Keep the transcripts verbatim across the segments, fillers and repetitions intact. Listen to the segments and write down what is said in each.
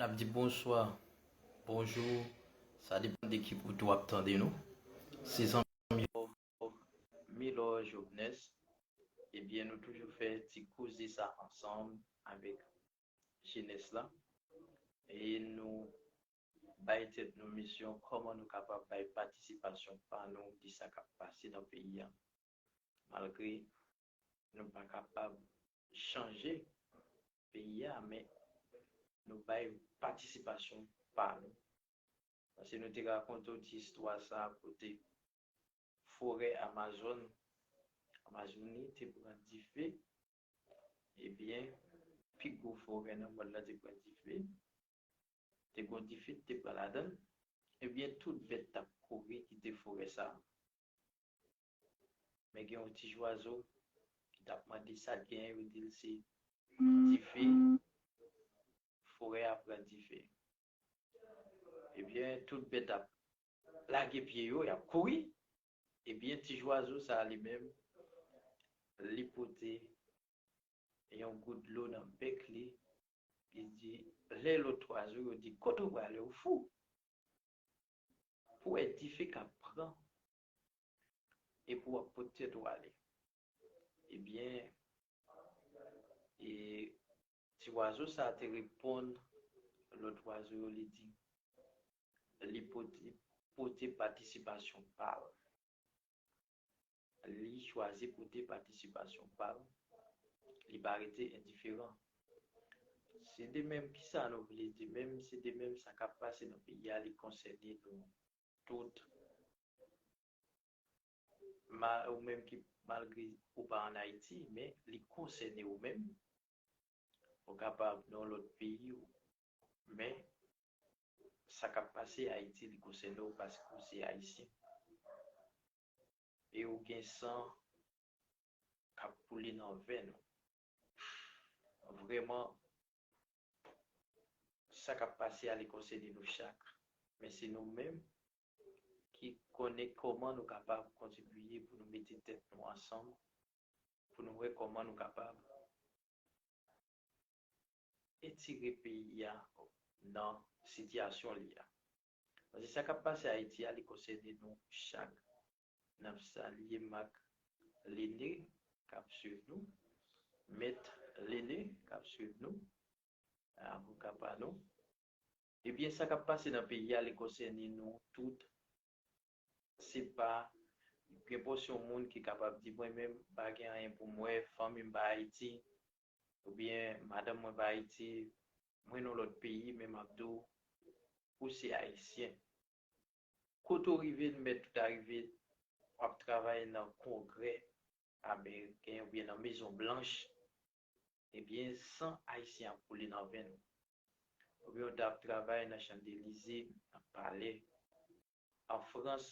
ap di bonswa, bonjou, sa depann de ki kote w ap tande nou. Se zanmi w Milor Jovenes. Ebyen, nou toujou fè ti koze sa ansanm avèk jenès la. E nou bay tèt nou misyon, kòman nou kapab bay patisipasyon pa nou de sa k ap pase nan peyi a. Malgre nou pa kapab chanje peyi a, men nou bay patisipasyon pa nou. Paske nou te rakonte w ti istwa sa a kote forè Amazon, Amazoni te pran dife, ebyen, pi gwo forè nan mond lan te pran dife, te gon dife ki te pran ladan l, ebyen, tout bèt t ap kouri kite forè sa a. Men gen yon ti zwazo ki t ap mande sa t genyen, yo di l se dife, forè a pran dife. Ebyen, tout bèt ap lage pye yo, y ap kouri. Ebyen, ti zwazo sa a li menm, li pote yon gout dlo nan bèk li, li di, lè lòt zwazo yo di, kote w prale, ou fou? Pou wè dife k ap pran, epi w ap pote tèt ou ale. Ebyen, e ti zwazo sa a te reponn lòt zwazo yo, li di, li pote, pote patisipasyon pa l. Li chwazi pote patisipasyon pa l. Li pa rete endiferan. Se de menm, kisa nou vle di menm? Se de menm sa k ap pase nan peyi a, li konsène nou tout. Ma-, ou menm ki, malgre ou pa ann Ayiti, men li konsène ou menm. Ou kapab nan yon lòt peyi, men sa k ap pase Ayiti, li konsène w paske w se Ayisyen. E ou gen san k ap koule nan venn ou. Vrèman, sa k ap pase a, li konsène nou chak. Men se nou menm ki konnen kòman nou kapab kontribiye pou nou mete tèt nou ansanm, pou nou wè kòman nou kapab etire peyi a nan sitiyasyon li a. Paske sa k ap pase Ayiti a, li konsène nou chak. N ap salye Mak Lene k ap swiv nou, Mèt Lene k ap swiv nou, avoka pa nou. Ebyen, sa k ap pase nan peyi a, li konsène nou tout. Se pa, gen pòsyon moun ki kapab di, mwen menm, m pa gen anyen pou m wè, fanmi m pa Ayiti, oubyen madanm mwen pa Ayiti, mwen nan lòt peyi, men m ap di w, ou se Ayisyen. Kote w rive, n mèt tout arive, w ap travay nan Kongrè Ameriken oubyen nan Mezon Blanch, ebyen, san Ayisyen ap koule nan venn ou. Oubyen w t ap travay nan Chanzelize, nan Palè, an Frans,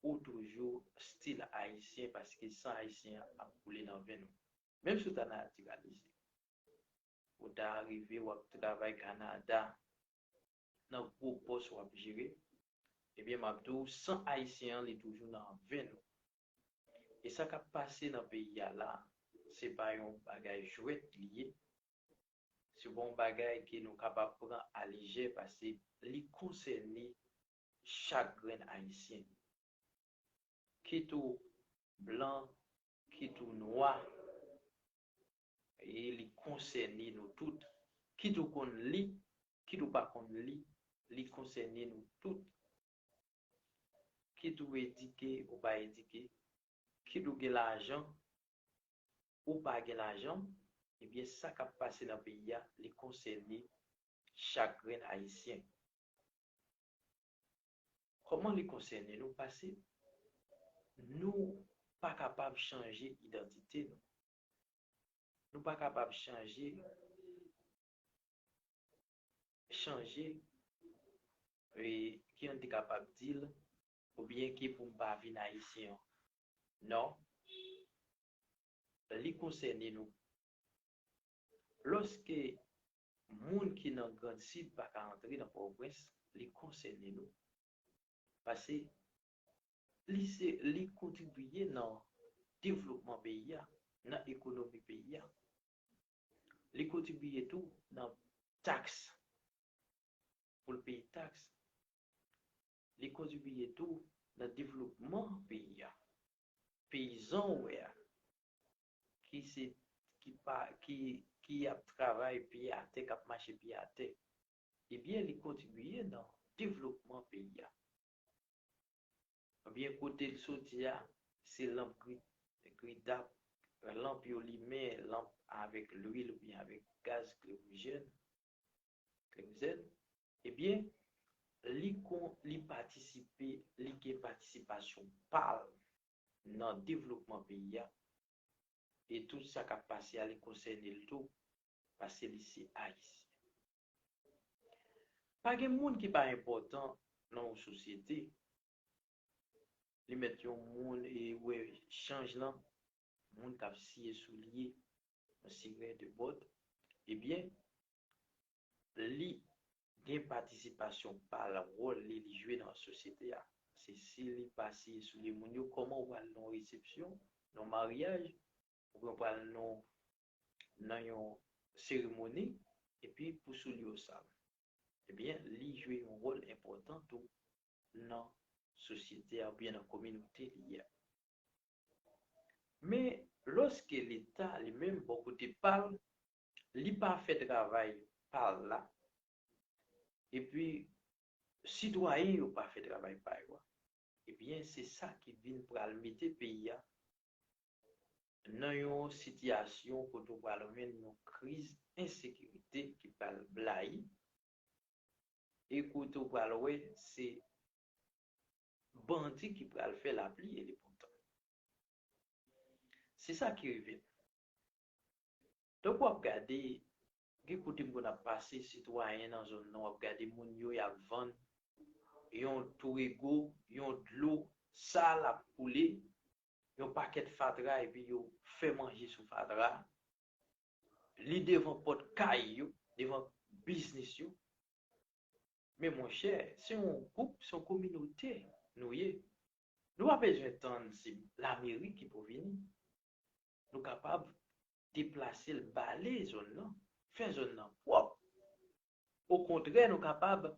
ou toujou still Ayisyen paske san Ayisyen ap koule nan venn ou. Menm si w ta natiralize, ou ta rive, w ap travay Kanada, nan gwo pòs w ap jere, ebyen, m ap di w, san Ayisyen an, li toujou nan venn ou. E sa k ap pase nan peyi a la, se pa yon bagay jwèt li ye. Se pa yon bagay ke nou kapab pran alejè, paske li konsène chak grenn Ayisyen. Kit ou blan, kit ou nwa, e li konsène nou tout. Kit ou konn li, kit ou pa konn li, li konsène nou tout. Kit ou edike, ou pa edike, kit ou gen lajan, ou pa gen lajan, ebyen, sa k ap pase nan peyi a, li konsène chak grenn Ayisyen. Kòman li konsène nou? Paske nou pa kapab chanje idantite nou. Nou pa kapab chanje, chanje, e, ki an te kapab di l, oubyen ki pou m pa vin Ayisyen an. Non. Li konsène nou. Lòske moun ki nan Grand Sid pa ka antre nan Pòtoprens, li konsène nou. Paske li se, li kontribiye nan devlopman peyi a, nan ekonomi peyi a. Li kontribiye tou nan taks pou l peye taks, li kontribiye tou nan devlopman peyi a. Peyizan w wè a, ki se, ki pa, ki, ki ap travay pye atè, k ap mache pye atè, ebyen, li kontribiye nan devlopman peyi a. Ebyen, kote l soti a, se lanp gri, gridap, lanp yo limen, lanp avèk lwil oubyen avèk gaz kerozèn, kerozèn, ebyen, li kon, li patisipe, li gen patisipasyon pa l nan devlopman peyi a, e tout sa k ap pase a, li konsène l tou, paske li se Ayisyen. Pa gen moun ki pa enpòtan nan yon sosyete. Li mèt yon moun e wè chanj lan, moun k ap siye soulye, yon sirè de bòt, ebyen, li gen patisipasyon pa l, wòl li, li jwe nan sosyete a. Se si li pa siye soulye moun yo, kòman w pral nan yon resepsyon, nan yon maryaj, oubyen w pral nan, nan yon seremoni, epi pou soulye w sal. Ebyen, li jwe yon wòl enpòtan tou nan sosyete a oubyen nan kominote li a. Men, lòske Leta li menm, bò kote pa l, li pa fè travay pa l la, epi sitwayen yo pa fè travay pa yo a, ebyen, se sa ki vin pral mete peyi a nan yon sitiyasyon kote w pral jwenn yon kriz ensekirite ki pral blayi, e kote w pral wè se bandi ki pral fè lapli e le bon tan. Se sa ki rive. Donk, w ap gade, gen kote m konn ap pase, sitwayen nan zòn nan, w ap gade moun yo, y ap vann yon Torego, yon dlo sal ap koule, yon pakèt fatra, epi yo fè manje sou fatra. Li devan pòt kay yo, devan biznis yo. Men monchè, se yon gwoup, se yon kominote nou ye. Nou pa bezwen tann se lameri ki pou vini. Nou kapab deplase l, bale zòn nan, fè zòn nan pwòp. Okontrè, nou kapab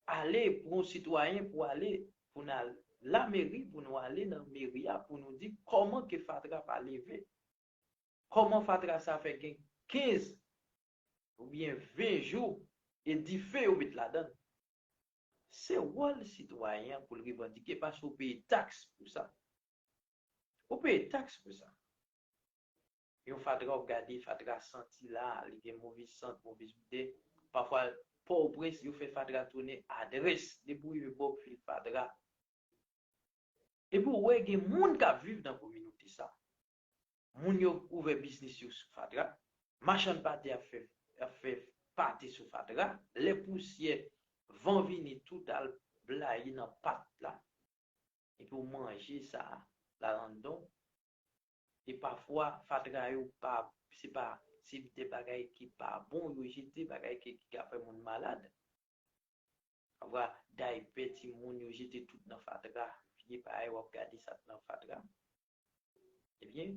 ale pou yon sitwayen, pou ale, pou n al lameri, pou nou ale nan meri a, pou nou di kòman ke fatra pa leve, kòman fatra sa fè gen kenz oubyen ven jou e dife yo met ladan l. Se wòl sitwayen an pou l revandike, paske w peye taks pou sa. Ou peye taks pou sa. Yon fatra, w ap gade fatra santi la, li gen move sant, move odè. Pafwa, Pòtoprens, yo fè fatra tounen adrès. Depi w rive bò fil fatra, epi w wè gen moun k ap viv nan kominote sa. Moun yo ouvè biznis yo sou fatra. Machann pate ap fè, ap fè pate sou fatra. Lè pousyè, van vini, tout al blayi nan pat la. Epi w manje sa la anndan w. E pafwa, fatra yo pa, se pa, se de bagay ki pa bon, yo jete bagay ki, ki ka fè moun malad. Pafwa, daypè timoun, yo jete tout nan fatra. Vye bagay, w ap gade sa nan fatra. Ebyen,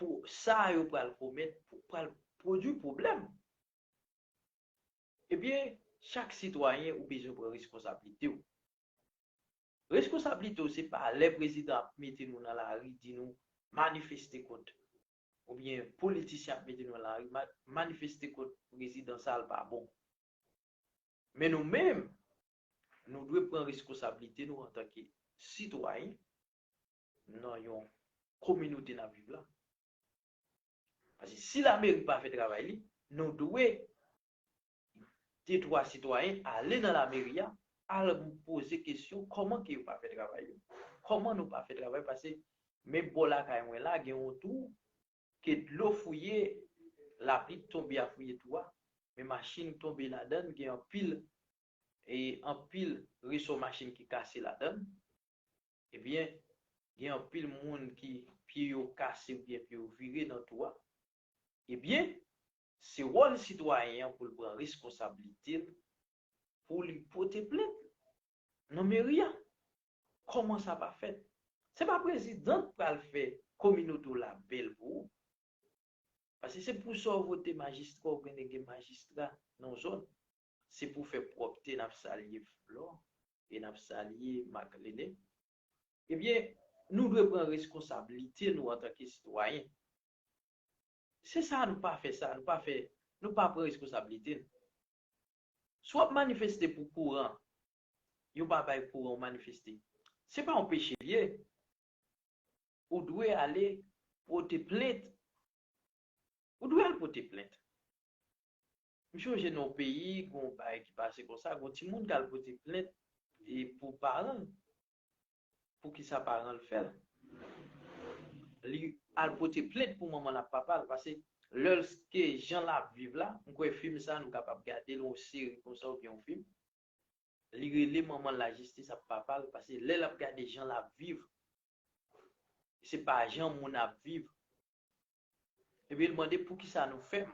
pou sa yo pral komèt, pou, pral pwodui pwoblèm. Ebyen, chak sitwayen ou bezwen pran responsablite w. Responsablite w, se pa lè prezidan ap mete nou nan lari, di nou manifeste kont, oubyen politisyen ap mete nou nan lari, ma-, manifeste kont prezidan sa l pa bon. Men nou menm, nou dwe pran responsablite nou antanke sitwayen nan yon kominote n ap viv la. Paske si lameri pa fè travay li, nou dwe, de twa sitwayen, ale nan lameri a, al poze kesyon kòman ke yo pa fè travay yo. Kòman nou pa fè travay, paske men bò lakay mwen la, gen yon twou ke dlo fouye, lapli tonbe a fouye twou a, men machin tonbe ladan l, gen anpil, e anpil resò machin ki kase ladan l. Ebyen, gen anpil moun ki pye yo kase oubyen pye yo vire nan twou a. Ebyen, se wòl sitwayen an pou l pran responsablite l, pou li pote plent nan meri a. Kòman sa pa fèt? Se pa prezidan k pral fè kominote w la bèl pou ou. Paske se pou sa w vote majistra oubyen delege majistra nan yon zòn. Se pou fè pwòpte, n ap salye Flò e n ap salye Maklene. Ebyen, nou dwe pran reskonsablite nou antanke sitwayen. Se sa, nou pa fè sa, nou pa fè, nou pa pran reskonsablite nou. Si w ap manifeste pou kouran, yo pa bay kouran, ou manifeste. Se pa yon peche l ye. Ou dwe ale pote plent. Ou dwe al pote plent. M sonje nan yon peyi, gen yon bagay ki pase konsa, gen yon timoun k al pote plent e pou paran l. Poukisa paran l fè l? Li al pote plent pou manman l ak papa l, paske lèske jan l ap viv la, m kwè fim sa nou kapab gade l, yon seri konsa oubyen yon fim. Li rele manman l lajistis ak papa l, paske lè l ap gade jan l ap viv, se pa jan moun ap viv. Epi l mande poukisa nou fè l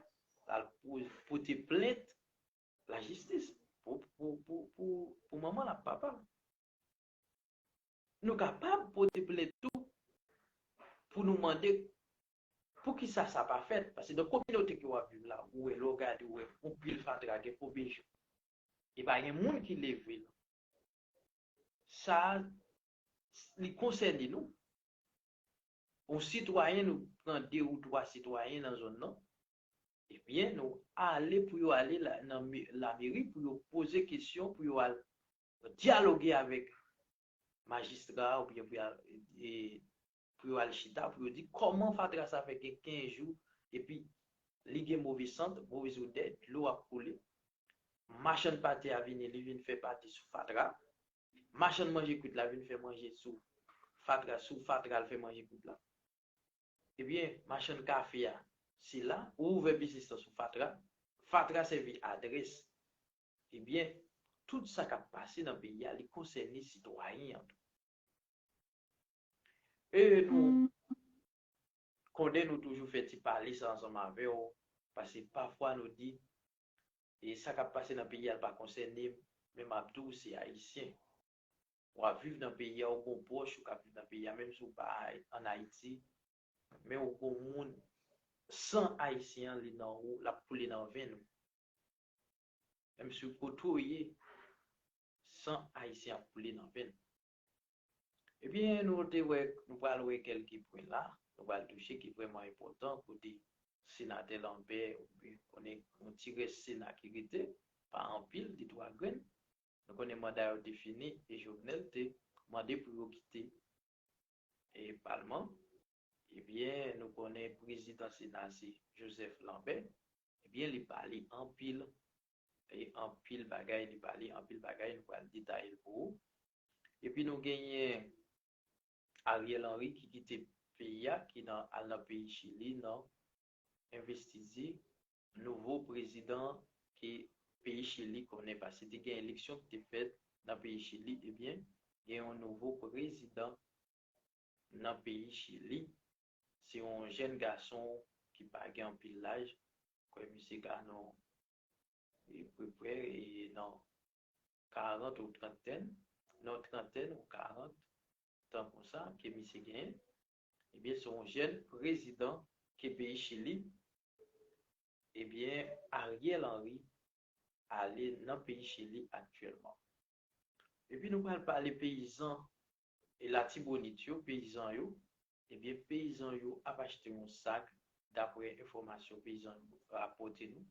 al pou- pote plent lajistis pou, pou, pou, pou, pou manman l ak papa l. Nou kapab pote plent tou pou nou mande poukisa sa pa fèt. Paske nan kominote ke w ap viv la, ou wè, lè w gade, ou wè, yon pil fatra gen konbyen jou. E pa gen moun ki leve l. Sa, li konsène nou. Yon sitwayen, nou pran de ou twa sitwayen nan zòn nan, ebyen, nou ale pou yo ale la, nan me- lameri pou yo poze kesyon, pou yo al dyaloge avèk majistra a, oubyen pou yo al, e, pou yo al chita, pou yo di kòman fatra sa fè gen kenz jou, epi li gen move sant, move odè, dlo ap koule. Machann pate a vini, li vin fè pate sou fatra. Machann manje kwit la vin fè manje sou fatra, sou fatra l fè manje kwit la. Ebyen, machann kafe a, se la, ou ouvè biznis lan sou fatra, fatra sèvi adrès. Ebyen, tout sa k ap pase nan peyi a, li konsène sitwayen an tou. E nou konnen nou toujou fè ti pale sa ansanm avè w, paske pafwa nou di, e sa k ap pase nan peyi a, l pa konsène m, men m ap di w, se Ayisyen. W ap viv nan peyi a, ou gon pwòch ou k ap viv nan peyi a, menm si w pa Ay- ann Ayiti, men ou gon moun, san Ayisyen an, li nan ou, l ap koule nan venn ou. Menm si w kote w ye, san Ayisyen ap koule nan venn ou. Ebyen, nou te wè, nou pral wè kèlke pwen la, nou pral touche ki vrèman enpòtan, kote senatè Lanbè, ou byen konnen yon ti rès Sena ki rete, pa anpil, de twa grenn. Nou konnen manda yo te fini e Jovenel te mande pou yo kite e palman. Ebyen, nou konnen prezidan Sena se Joseph Lambert. Ebyen, li pale anpil, e anpil bagay, li pale anpil bagay, nou pral detaye l pou ou. Epi nou genyen Ariel Henry ki kite peyi a, ki nan, al nan peyi Chili, nan envestiti nouvo prezidan ke peyi Chili konnen, paske te gen eleksyon ki te fèt nan peyi Chili, ebyen, gen yon nouvo prezidan nan peyi Chili. Se yon jèn gason ki pa gen anpil laj, kwè misye ka nan, e, prepre, e, nan karant ou trantèn, nan trantèn ou karant tan konsa ke misye genyen. Ebyen, se yon jèn prezidan ke peyi Chili, ebyen, Ariel Henry ale nan peyi Chili aktyèlman. Epi nou pral pale peyizan e Latibonit yo, peyizan yo, ebyen, peyizan yo ap achte yon sak, daprè enfòmasyon peyizan yo rapòte nou,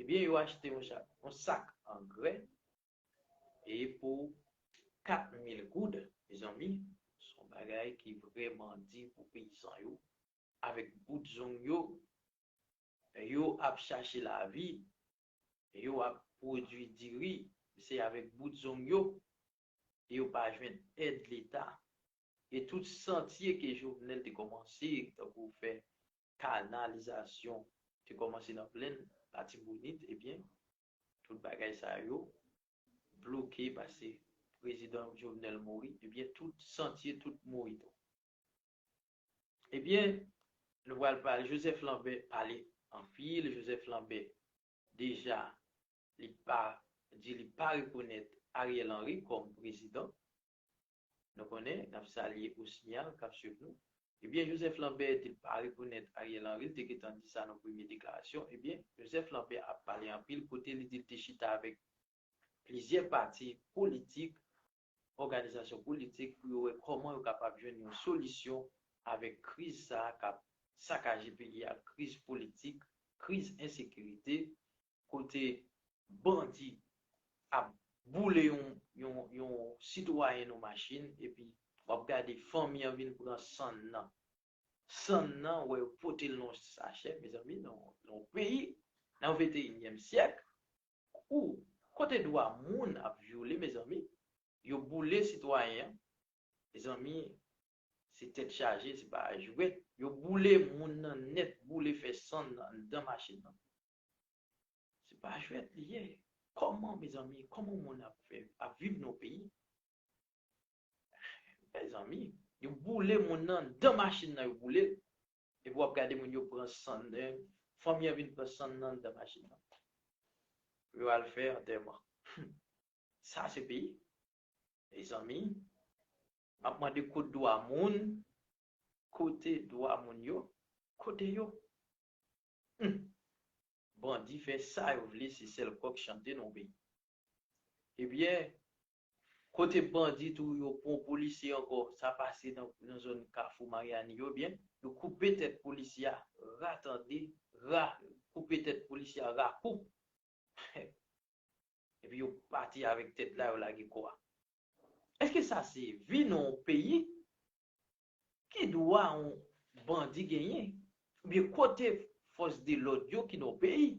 ebyen, yo achte yon sak, yon sak angrè, e pou kat mil goud, mezanmi, se yon bagay ki vrèman di pou peyizan yo, avèk bout zong yo, yo ap chache lavi, yo ap pwodui diri, se avèk bout zong yo, e yo pa jwenn èd Leta. E tout santye ke Jovenel te kòmanse, tankou fè kanalizasyon, te kòmanse nan plenn Latibonit, ebyen, tout bagay sa yo bloke paske prezidan Jovenel mouri, ebyen, tout santye, tout mouri tou. Ebyen, nou pral pale, Joseph Lambert pale anpil, Joseph Lambert deja, li pa, di li pa rekonèt Ariel Henry kòm prezidan. Nou konnen, n ap salye Osnial k ap swiv nou. Ebyen, Joseph Lambert te pa rekonèt Ariel Henry, li te gentan di sa nan premye deklarasyon. Ebyen, Joseph Lambert ap pale anpil kote li di li te chita avèk plizyè pati politik, òganizasyon politik pou yo wè kòman yo kapab jwenn yon solisyon avèk kriz sa a k ap sakaje peyi a, kriz politik, kriz ensekirite, kote bandi ap boule yon, yon, yon sitwayen nan machin, epi w ap gade fanmi an vin pran sann nan. Sann nan, wè yo pote l nan sachè, mezanmi, nan, nan yon peyi, nan venteyinyèm syèk, ou, kote dwa moun ap vyole, mezanmi, yo boule sitwayen an, mezanmi, se tèt chaje, se pa jwèt. Yo boule moun nan nèt, boule fè sann nan anndan machin nan. Se pa jwèt li ye. Kòman, mezanmi, kòman moun ap fè, ap viv nan yon peyi? Mezanmi, yo boule moun nan anndan machin nan, yo boule l. Epi w ap gade moun yo pran sann, eh, fanmi an vin pran sann nan anndan machin nan. Pou yo al fè antèman. Sa se peyi? Mezanmi, m ap mande kote dwa moun, kote dwa moun yo, kote yo? Hmm. Bandi fè sa yo vle, se sèl kòk chante nan yon peyi. Ebyen, kote bandi tou, yo pran yon polisye ankò, sa pase nan, nan zòn Kafou Maryani yo, ebyen, yo koupe tèt polisye a, ra tande, ra, koupe tèt polisye a, ra koup. Epi yo pati avèk tèt la, yo lage kò a. Èske sa se vi nan yon peyi? Ki dwa yon bandi genyen? Oubyen kote fòs de lòd yo ki nan yon peyi?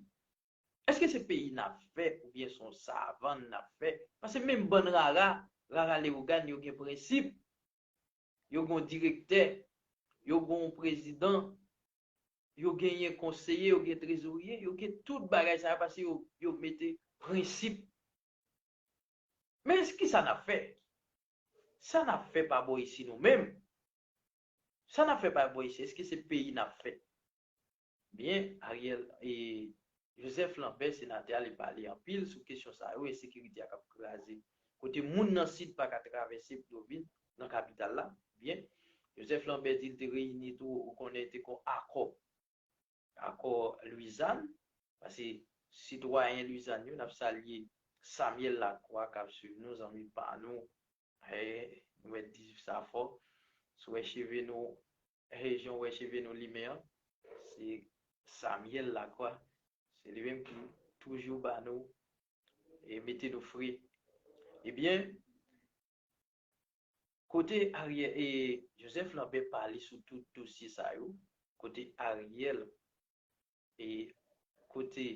Èske se peyi n ap fè oubyen se yon savann n ap fè? Paske menm bann rara, rara Lewogàn, yo gen prensip, yo gen yon direktè, yo gen yon prezidan, yo genyen konseye, yo gen trezorye, yo gen tout bagay sa yo paske yo, yo mete prensip. Men kisa n ap fè? Sa n ap fè pa bò isi nou menm? Sa n ap fè pa bò isi? Èske se peyi n ap fè? Byen, Ariel, e, Joseph Lambert, senatè a, li pale anpil sou kesyon sa yo, ensekirite a k ap kraze. Kote moun nan Sid pa ka travèse pou yo vin nan kapital la. Byen, Joseph Lambert di l te reyini tou, ou konnen te kon akò. Akò Lwizàn, paske sitwayen Lwizàn yo, n ap salye Samuel Lacroix k ap swiv nou, zanmi pa nou. E, nou mèt di sa fò. Si w wè cheve nou, e, jan w wè cheve nou limen an, se Samuel Lacroix. Se li menm ki toujou ba nou e mete nou fre. Ebyen, kote Ariel e Joseph Lambert pale sou tout dosye sa yo, kote Ariel e kote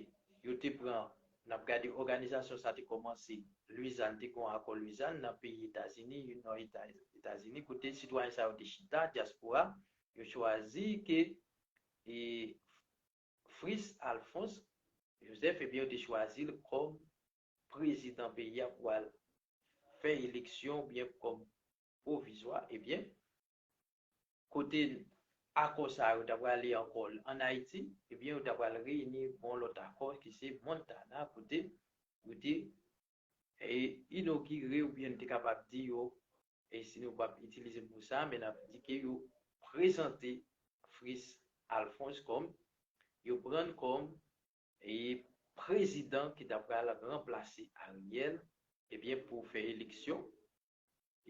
yo te pran, n ap gade òganizasyon sa te kòmanse, Lwizàn te gen akò Lwizàn nan peyi Etazini, Unyon Eta-, Etazini, kote sitwayen sa yo te chita, dyaspora, yo chwazi ke e Fritz Alphonse Joseph, ebyen, yo te chwazi l kòm prezidan peyi a pou al fè eleksyon, oubyen kòm pwovizwa, ebyen, kote akò sa yo ta prale ankò ann Ayiti, ebyen, yo ta pral reyini pou yon lòt akò ki se Montana, kote yo te e, inogire, oubyen n te kapab di yo, e si nou p ap itilize mo sa, men n ap di ke yo prezante Fritz Alphonse kòm, yo pran l kòm e prezidan ki ta pral ranplase Ariel, ebyen, pou fè eleksyon.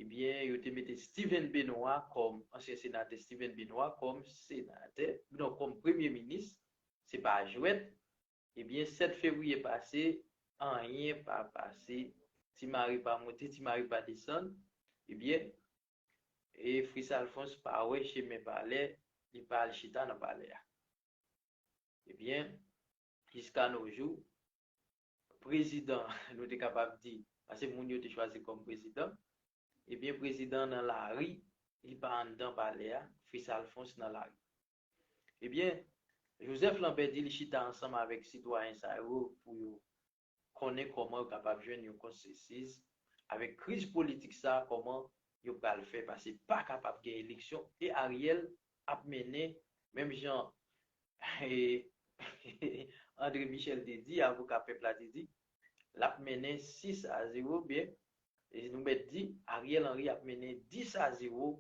Ebyen, yo te mete Steven Benoît kòm, ansyen senatè Steven Benoît kòm senatè, non, kòm premye minis, se pa jwèt. Ebyen, sèt fevriye pase, anyen pa pase. Ti mari pa monte, ti mari pa desann. Ebyen, e Fritz Alphonse pa wè chemen palè, li pa al chita nan palè a. Ebyen, jiska no jou, prezidan, nou te kapab di, paske moun yo te chwazi kòm prezidan, ebyen, prezidan nan lari, li pa anndan palè a, Fritz Alphonse nan lari. Ebyen, Joseph Lambert di li chita ansanm avèk sitwayen sa yo pou yo konnen kòman yo kapab jwenn yon konsansis avèk kriz politik sa, kòman yo pral fè, paske pa kapab gen eleksyon e Ariel ap mennen, menm jan e, André Michel te di, avoka pèp la te di, l ap mennen sis a zewo, byen, e nou mèt di, Ariel Henry ap mennen dis a zewo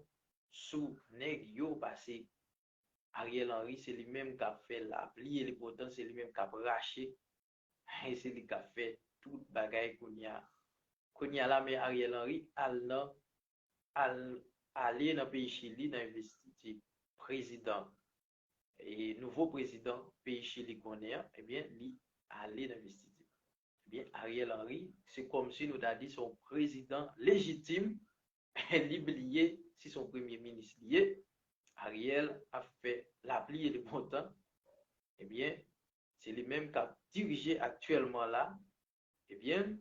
sou nèg yo, paske Ariel Henry, se li menm k ap fè lapli e le bon tan, se li menm k ap rache, e se li k ap fè tout bagay kounye a. Kounye a la, men Ariel Henry al nan, al, ale nan peyi Chili nan envestiti prezidan, e nouvo prezidan peyi Chili konnen an, ebyen, li ale nan envestiti. Ebyen, Ariel Henry, se kòmsi nou ta di se yon prezidan lejitim, li bliye si se yon premye minis li ye. Ariel ap fè lapli e le bon tan. Ebyen, se li menm k ap dirije aktyèlman la. Ebyen,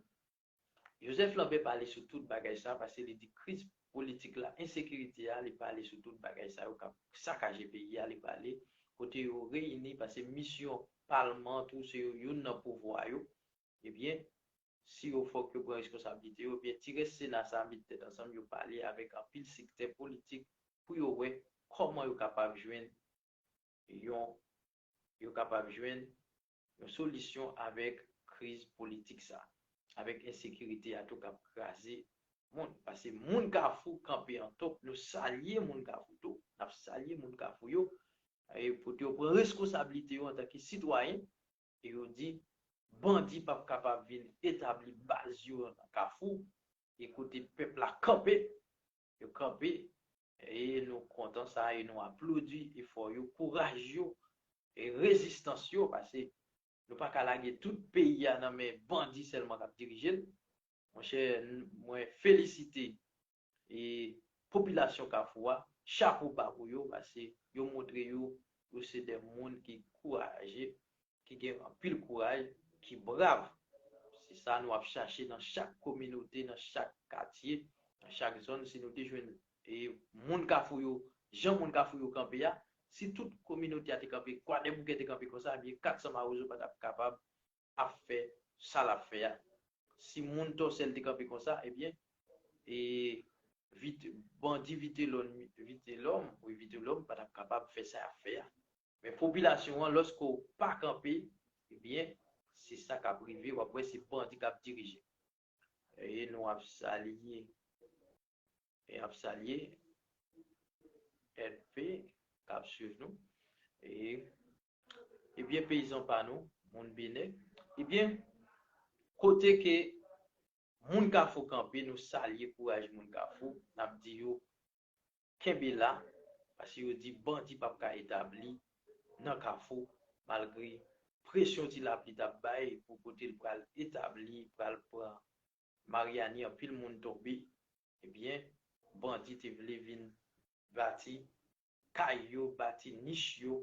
Joseph Lambert pale sou tout bagay sa, paske li di kriz politik la, ensekirite a, li pale sou tout bagay sa yo k ap sakaje peyi a, li pale kote yo reyini, paske misyon palman tou se yo, youn nan pouvwa yo. Ebyen, si yo fòk yo pran responsablite yo, ebyen, ti rès Sena sa met tèt ansanm, yo pale avèk anpil sektè politik pou yo wè kòman yo kapab jwenn yon, yo kapab jwenn yon solisyon avèk kriz politik sa, avèk ensekirite a tou k ap kraze moun. Paske moun Kafou kanpe an top, nou salye moun Kafou tou, n ap salye moun Kafou yo, e pou yo pran reskonsablite yo antanke sitwayen, e yo di bandi p ap kapab vin etabli baz yo nan Kafou, e kote pèp la kanpe, yo kanpe, e nou kontan sa, e nou aplodi efò yo, kouraj yo, e rezistans yo, paske nou pa ka lage tout peyi a nan men bandi sèlman k ap dirije l. Monchè, n- mwen felisite e popilasyon Kafou a, chapo ba pou yo, paske yo montre yo, yo se de moun ki kouraje, ki gen anpil kouraj, ki brav. Se sa nou ap chache nan chak kominote, nan chak katye, nan chak zòn. Si nou te jwenn e moun Kafou yo, jan moun Kafou yo kanpe a, si tout kominote a te kanpe, Kwadèboukè te kanpe konsa, ebyen kat san Mawozo pa t ap kapab ap fè sa l ap fè a. Si moun Tòsèl te kanpe konsa, ebyen, e Vit, bandi Vitelòm, Vitelòm, wi, Vitelòm pa t ap kapab fè sa y ap fè a. Men popilasyon an, lòske w pa kanpe, ebyen, se sa k ap rive, w ap wè se bandi k ap dirije. E nou ap salye, e ap salye L P k ap swiv nou. E, ebyen, peyizan pa nou, moun Benè, ebyen, kote ke moun Kafou kanpe, nou salye kouraj moun Kafou, n ap di yo kenbe la, paske yo di bandi p ap ka etabli nan Kafou, malgre presyon Ti Lapli t ap bay pou kote l pral etabli, pral pran Maryani, anpil moun tonbe. Ebyen, bandi te vle vin bati kay yo, bati nich yo,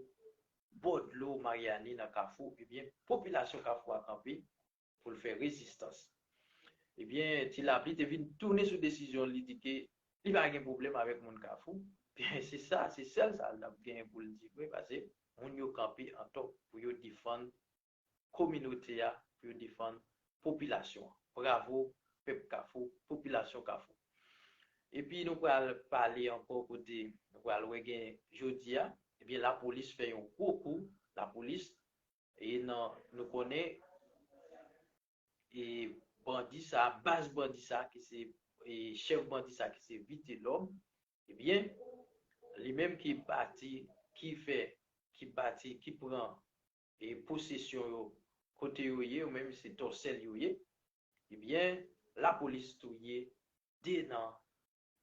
bò dlo Maryani nan Kafou. Ebyen, popilasyon Kafou a kanpe pou l fè rezistans. Ebyen, Ti Lapli te vin tounen sou desizyon l, li di ke li pa gen pwoblèm avèk moun Kafou. Byen, se sa, se sèl sa l t ap genyen pou l di vre, paske moun yo kanpe an top pou yo defann kominote a, pou yo defann popilasyon an. Bravo, pèp Kafou, popilasyon Kafou. Epi nou pral pale ankò kote nou pral wè gen jodi a, ebyen, lapolis fè yon gwo kou, lapolis, e nan, nou konnen, e bandi sa, baz bandi sa, ki se, e chèf bandi sa, ki se Vitelòm, ebyen, li menm ki bati, ki fè, ki bati, ki pran e posesyon yo, kote yo ye, yo menm se Tòsèl yo ye, ebyen, lapolis touye de nan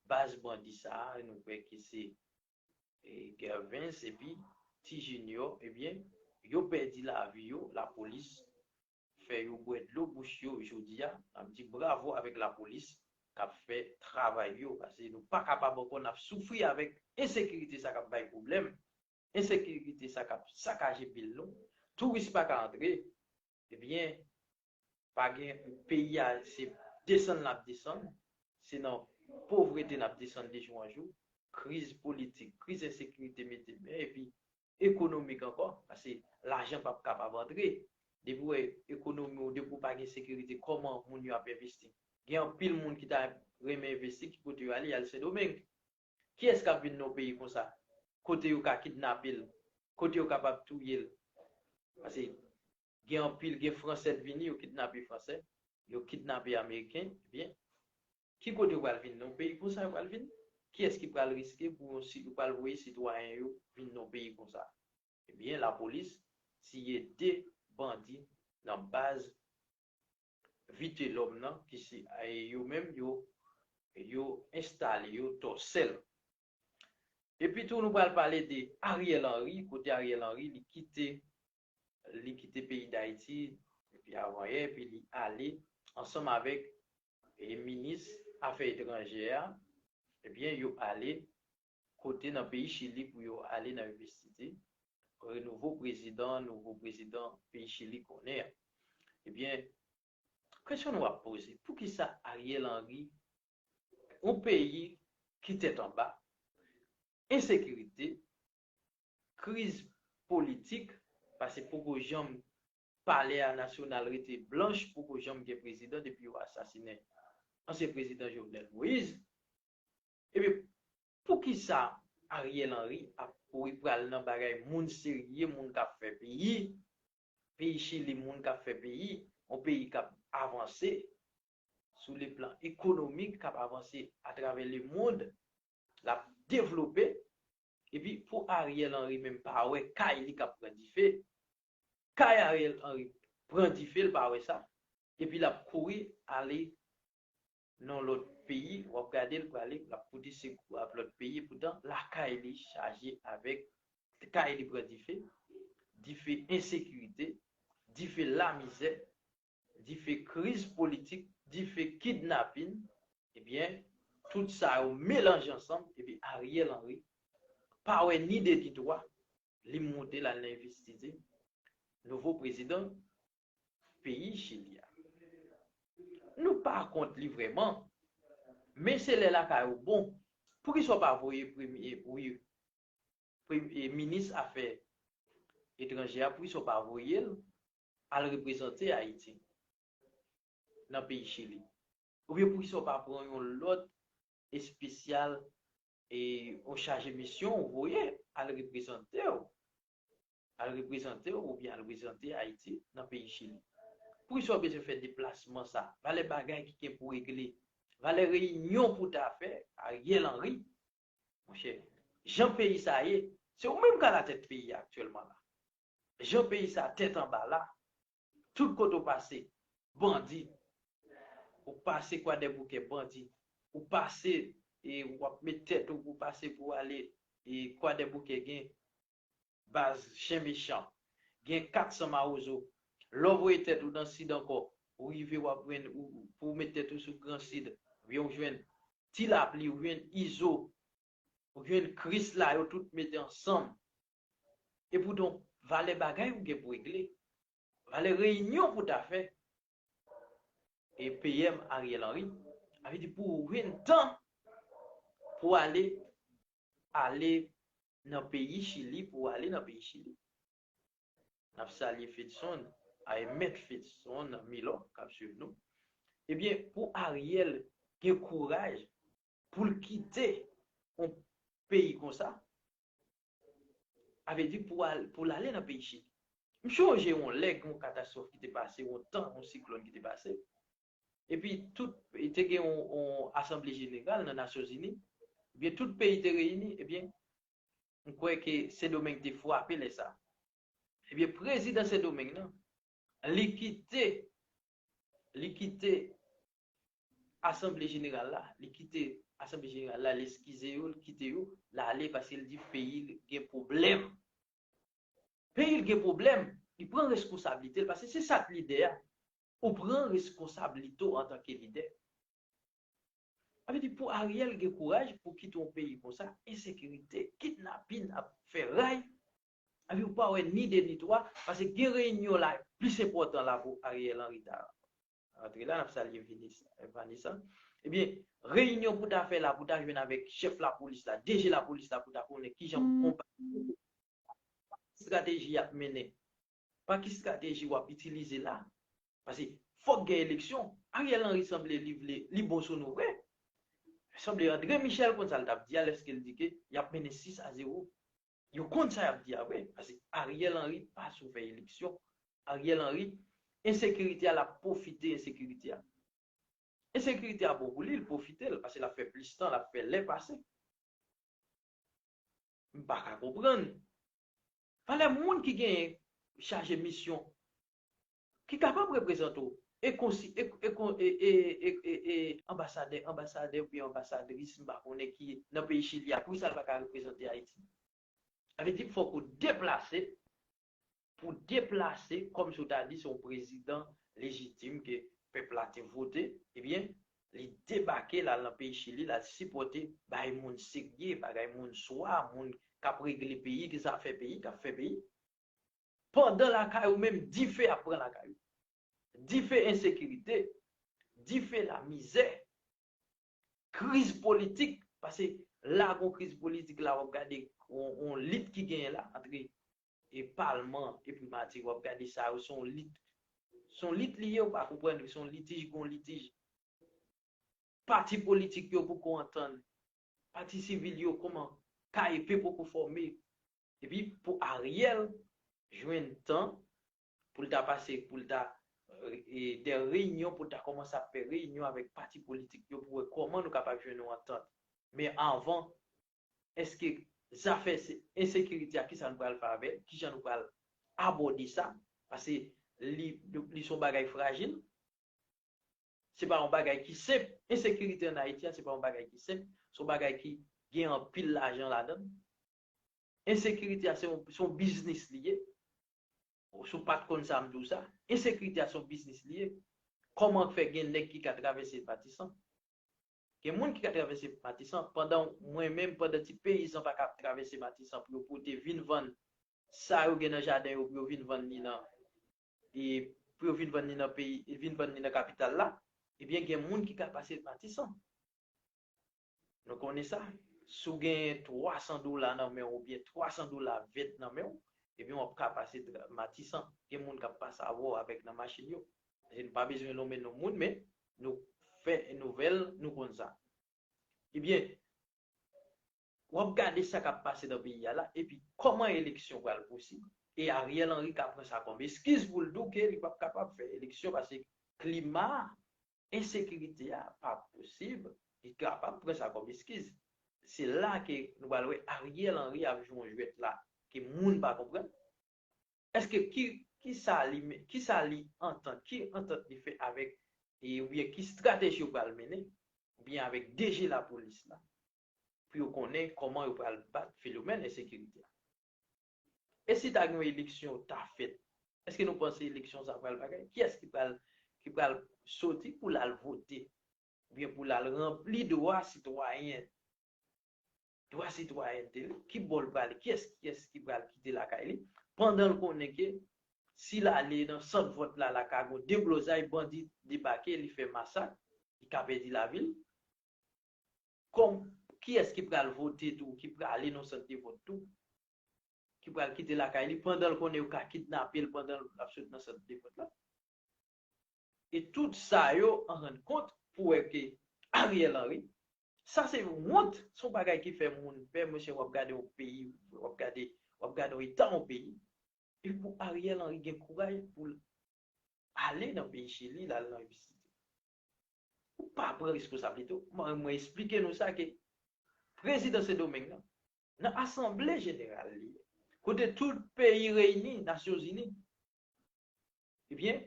baz bandi sa a, nou kwè ke se e Gervens epi Ti Junior, ebyen, yo pèdi lavi yo, lapolis fè yo bwè dlo bouch yo jodi a. N ap di bravo avèk lapolis k ap fè travay yo, paske nou pa kapab ankò, n ap soufri avèk ensekirite sa k ap bay pwoblèm, ensekirite sa k ap sakaje vil nou, touris pa ka antre, ebyen, pa gen, peyi a se desann l ap desann, se nan povrete n ap desann de jou an jou, kriz politik, kriz ensekirite mete men, epi ekonomik ankò, paske lajan p ap kapab antre. Depi w wè ekonomi w, depi w pa gen sekirite, kòman moun yo ap envesti? Gen anpil moun ki ta renmen envesti, ki kote yo ale? Y al Sendomeng. Kiyès k ap vin nan yon peyi konsa? Kote yo ka kidnape l, kote yo kapab touye l. Paske gen anpil, gen Fransè k vini, yo kidnape Fransè, yo kidnape Ameriken, ebyen, ki kote yo pral vin? Nan yon peyi konsa yo pral vin? Kiyès ki pral riske pou yon si yo pral voye sitwayen yo vin nan peyi konsa? Ebyen, lapolis tiye de bandi nan baz Vitelhomme nan, ki se yo menm yo yo enstale yo Tòsèl. Epi tou nou pral pale de Ariel Henry, kote Ariel Henry li kite li kite peyi Dayiti epi avanyè, epi li ale ansanm avèk e, minis afè etranjè a, ebyen, yo ale kote nan peyi Chili pou yo ale nan envestiti e, nouvo prezidan, nouvo prezidan peyi Chili konnen an. Ebyen, kesyon nou ap poze, poukisa Ariel Henry, yon peyi ki tèt anba, ensekirite, kriz politik, paske poko janm palè a nasyonal rete blanch, poko janm gen prezidan depi yo asasinen ansyen prezidan Jovenel Moïse. Ebyen, poukisa Ariel Henry ap kouri pral nan bagay moun serye, moun k ap fè peyi, peyi Chili, moun k ap fè peyi, yon peyi k ap avanse sou le plan ekonomik, k ap avanse atravè le mond, l ap devlope, epi pou Ariel Henry menm pa wè kay li k ap pran dife, kay Ariel Henry pran dife, l pa wè sa, epi l ap kouri ale nan lòt peyi, w ap gade l prale, l ap pote sekou ap lòt peyi, poutan lakay li chaje avèk, kay li pran dife, dife ensekirite, dife lamizè, dife kriz politik, dife kidnapin, ebyen, tout sa yo melanje ansanm, epi Ariel Henry pa wè ni de ni twa, li monte l al nan envestiti nouvo prezidan peyi Chili a. Nou pa kont li vrèman, men se lè lakay ou bon. Poukisa w pa voye premye, wi, premye, minis afè etranjè a, poukisa w pa voye l al reprezante Ayiti nan peyi Chili? Oubyen poukisa w pa pran yon lòt espesyal e yon chaje misyon ou voye al reprezante w, al reprezante w oubyen al reprezante Ayiti nan peyi Chili? Poukisa w bezwen fè deplasman sa? Valè bagay ki gen pou regle, valè reyinyon pou ta fè, Ariel Henry, monchè, jan peyi sa ye, se ou menm k alatèt peyi a aktyèlman la. Jan peyi sa tèt anba la, tout kote w pase, bandi, ou pase Kwadèboukè, bandi, ou pase, e w ap met tèt ou pou pase pou ale e Kwadèboukè, gen baz chen mechan, gen kat san mawozo. Lè w voye tèt ou nan sid ankò, ou rive w ap jwenn, ou, pou w met tèt ou sou Gran Sid, oubyen ou jwenn Ti Lapli, ou jwenn Izo, ou jwenn Krisla, yo tout mete ansanm. Epoutan, valè bagay ou gen pou regle, valè reyinyon pou ta fè, e P M Ariel Henry, sa vle di pou ou jwenn tan pou ale, ale nan peyi Chili, pou ale nan peyi Chili. N ap salye Fedson, ay mèt Fedson Milò k ap swiv nou. Ebyen, pou Ariel gen kouraj pou l kite yon peyi konsa, sa vle di pou al, pou l ale nan peyi Chili. M chonje yon lè gen yon katastwòf ki te pase, yon tan, yon siklòn ki te pase. Epi tout, e te gen yon, yon asanble jeneral nan Nasyonzini. Ebyen, tout peyi te reyini. Ebyen, m kwè ke Sendomeng te frape lè sa. Ebyen, prezidan Sendomeng nan, li kite, li kite asanble jeneral la, li kite asanble jeneral la, li eskize yo, li kite yo, l ale paske l di peyi l gen pwoblèm. Peyi l gen pwoblèm, li pran reskonsablite l, paske se sa k lidè a. Ou pran reskonsablite w antanke lidè. Sa vle di pou Ariel gen kouraj pou kite yon peyi konsa, ensekirite, kidnapin ap fè ray, epi ou pa wè ni de ni twa, paske gen reyinyon la plis enpòtan la pou Ariel Henry ta antre la, n ap salye Vinis, Vanessa. Ebyen, reyinyon pou ta fè la, pou ta jwenn avèk chèf lapolis la, D G lapolis la, pou ta konnen kijan pou konbat estrateji y ap mennen, pa ki estrateji w ap itilize la. Paske fòk gen eleksyon. Ariel Henry sanble li vle, li bon sou nou vre. Sanble André Michel konn sa l t ap di a lèske l di ke y ap mennen sis a zewo. Yo konn sa y ap di a vre. Paske Ariel Henry pa sou fè eleksyon. Ariel Henry, ensekirite a, l ap pwofite ensekirite a. Ensekirite a bon pou li, l pwofite l, paske l ap fè plis tan, l ap fè lè pase. M pa ka konprann. Valè moun ki genyen chaje misyon, ki kapab reprezante w, e konsi, e, e, e, e, e, e, e anbasadè, anbasadè oubyen anbasadris, m pa konnen ki nan peyi Chili a, poukisa l pa ka reprezante Ayiti? Sa vle di, fòk ou deplase, pou deplase, kòmsi w ta di se yon prezidan lejitim ke pèp la te vote, ebyen, li debake, l al nan peyi Chili, l al sipòte, bay moun serye, bagay moun swa, moun k ap regle peyi, ki sa fè peyi, k ap fè peyi. Pandan lakay ou menm, dife ap pran lakay ou. Dife ensekirite, dife lamizè, kriz politik, paske la gon kriz politik la, w ap gade yon, yon lit ki genyen la, antre e palman e primati, w ap gade sa yo, se yon lit, se yon lit li ye, ou pa konprann, se yon litij, gon litij. Pati politik yo poko antann, pati sivil yo, kòman, K E P poko fòme. Epi pou Ariel jwenn tan pou l ta pase, pou l ta, e, de reyinyon, pou l ta kòmanse ap fè reyinyon avèk pati politik yo pou wè kòman nou kapab jwenn yon antant. Men anvan, èske zafè se, ensekirite a, kisa nou pral fè avè l? Kijan nou pral abòde sa? Paske li, li se yon bagay frajil. Se pa yon bagay ki senp. Ensekirite ann Ayiti a, se pa yon bagay ki senp. Se yon bagay ki gen anpil lajan ladan l. Ensekirite a, se yon, se yon biznis li ye. Si w pa t konn sa, m di w sa. Ensekirite a, se yon biznis li ye. Kòman fè gen nèg ki ka travèse Matisan? Gen moun ki ka travèse Matisan. Pandan mwen menm, pandan ti peyizan pa ka travèse Matisan pou yo pote vin vann sa yo gen nan jaden yo, pou yo vin vann li nan, e pou yo vin vann li nan peyi, vin vann li nan kapital la, ebyen, gen moun ki ka pase Matisan. Nou konnen sa. Si w gen twa san dola nan men w oubyen twa san dola vèt nan men w, ebyen, w ap ka pase tra-, Matisan. Gen moun k ap pase avè w avèk nan machin yo. E nou pa bezwen nonmen non moun, men nou fè nouvèl, nou konn sa. Ebyen, w ap gade sa k ap pase nan peyi a la, epi kòman eleksyon pral posib? E Ariel Henry ka pran sa kòm eskiz pou l di w ke li p ap kapab fè eleksyon paske klima ensekirite a pa posib, li kapab pran sa kòm eskiz. Se la ke nou pral wè Ariel Henry ap jwe yon jwèt la ke moun pa konprann. Èske ki, ki sa li, ki sa li antant, ki antant li fè avèk, e, oubyen ki estrateji yo pral mennen, oubyen avèk D G lapolis la, pou yo konnen kòman yo pral bat fenomèn ensekirite a? E si ta gen yon eleksyon ta fèt, èske nou panse eleksyon sa pral bagay? Kiyès ki pral, ki pral soti pou l al vote? Oubyen pou l al ranpli dwa sitwayen, dwa sitwayènte li? Ki bò l prale? Kiyès, kiyès ki pral kite lakay li? Pandan l konnen ke si l ale nan sant vòt la, la ka gon deblozay, bandi debake, li fè masak, li ka pèdi lavi l. Kòm, kiyès ki pral vote tou, ki prale nan sant de vòt tou, ki pral kite lakay li pandan l konnen yo ka kidnape l pandan l ap sot nan sant de vòt la? E tout sa yo an rann kont pou wè ke Ariel Henry, sa se wont, se yon bagay ki fè moun pè, monchè, w ap gade yon peyi, w ap gade, w ap gade yon eta yon peyi, e pou Ariel Henry gen kouraj pou l ale nan peyi Chili, l al nan vizite. Ou pa pran responsablite w. Mwen, mwen eksplike nou sa ke prezidan Sendomeng nan, nan asanble jeneral li, kote tout peyi reyini, Nasyonzini, ebyen,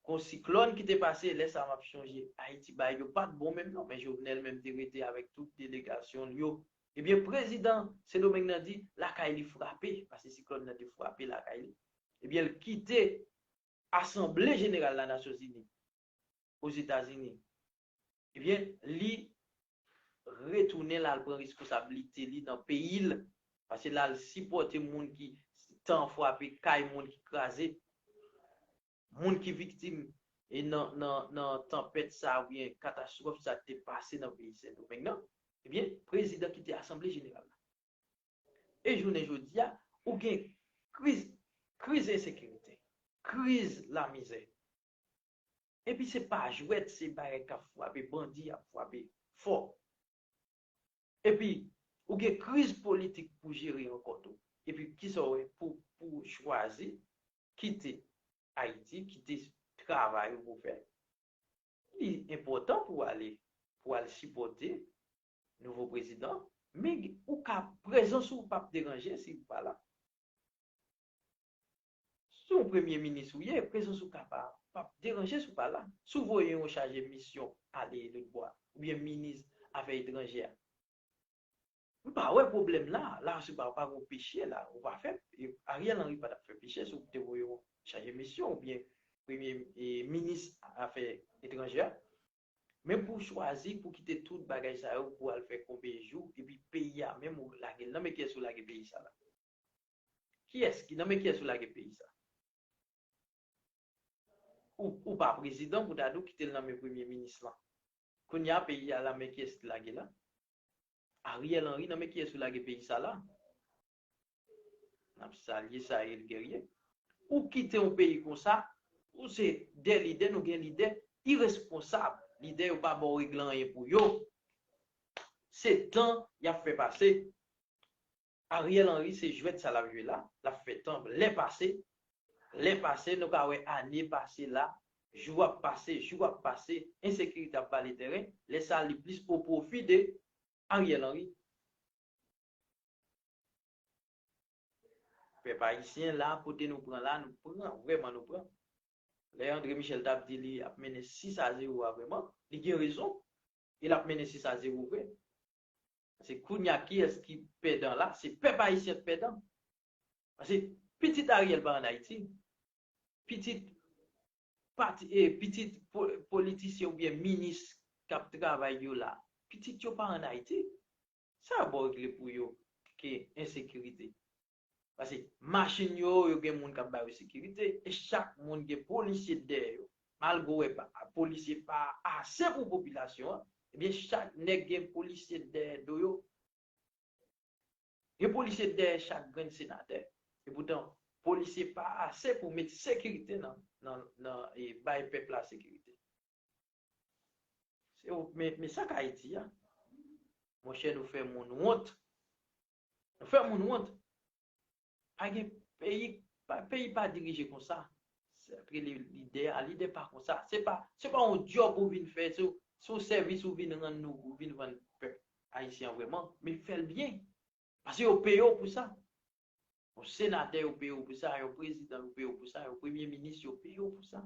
gon siklòn ki te pase, lè sa m ap chonje, Ayiti bagay yo pa t bon menm non, men Jovenel menm te rete avèk tout delegasyon l yo. Ebyen, prezidan Sendomeng nan di lakay li frape, paske siklòn nan te frape lakay li. Ebyen, l kite Asanble Jeneral la Nasyonzini, Ozetazini, ebyen, li retounen l al pran responsablite li nan peyi l, paske l al sipòte moun ki tan frape, kay moun ki kraze, moun ki viktim e nan, nan, nan tanpèt sa oubyen katastwòf sa te pase nan peyi Sendomeng nan, ebyen, prezidan kite Asanble Jeneral la. E jounen jodi a, ou gen kriz, kriz ensekirite, kriz lamizè. Epi se pa jwèt, se bagay k ap frape, bandi ap frape fò. Epi, ou gen kriz politik pou jere ankò tou. Epi, kisa w wè pou, pou chwazi kite Ayiti, kite travay ou pou fè? Li enpòtan pou w ale, pou w al sipòte nouvo prezidan, Men ou ka, prezans ou p ap deranje si ou pa la. Si w premye minis ou ye, prezans ou ka pa, p ap deranje si w pa la. Si w voye yon chaje misyon ale lòtbò a, oubyen minis afè etranjè a, m pa wè pwoblèm la. La, se pa, pa gon peche la. Ou pa fè, Ariel Henry pa t ap fè peche si w te voye yon chaje misyon oubyen premye, e, minis afè etranjè a. Men pou w chwazi pou kite tout bagay sa yo pou al fè konbyen jou, epi peyi a menm ou lage l. Nan men kiyès ou lage peyi sa la? Kiyès ki, nan men kiyès ou lage peyi sa? Ou, ou pa prezidan pou ta di w kite l nan men premye minis lan. Kounye a peyi a nan men kiyès ki lage la? Ariel Henry, nan men kiyès ou lage peyi sa la? N ap salye Saïl Guerrier. Ou kite yon peyi konsa, ou se de lidè, nou gen lidè iresponsab. Lidè yo pa ba w regle anyen pou yo. Se tan y ap fè pase. Ariel Henry se jwèt sa l ap jwe la, l ap fè tan lè pase. Lè pase, nou ka wè ane pase la, jou ap pase, jou ap pase, ensekirite ap vale tèren. Lè sa li plis o pwofi de Ariel Henry. Pèp ayisyen la, kote nou pran la, nou pran, vrèman nou pran. Lè André Michel t ap di li ap mennen sis a zewo a vrèman, li gen rezon. E l ap mennen sis a zewo vre. Paske kounye a kiyès ki pèdan la? Se pèp ayisyen k pèdan. Paske pitit Ariel pa ann Ayiti. Pitit pati, e, pitit po, politisyen oubyen minis k ap travay yo la, pitit yo pa ann Ayiti. Sa yo ba w regle pou yo ke ensekirite? Paske machin yo, yo gen moun k ap ba yo sekirite, e chak moun gen polisye dèyè yo. Malgre w wè pa, polisye pa ase pou popilasyon an, ebyen chak nèg gen polisye dèyè do yo. Gen polisye dèyè chak grenn senatè. Epoutan, polisye pa ase pou met sekirite nan, nan, nan, e bay pèp la sekirite. Se, men, men sa k Ayiti a. Monchè, nou fè moun wont. Nou fè moun wont. Pa gen peyi, pa, peyi pa dirije konsa. Se ap rele lidè a, lidè pa konsa. Se pa, se pa yon djòb ou vin fè, se, se yon sèvis ou vin rann nou, ou vin rann pèp ayisyen an vrèman, men fè l byen. Paske yo peye w pou sa. Yon senatè, yo peye w pou sa, yon prezidan, yo peye w pou sa, yon premye minis, yo peye w pou sa.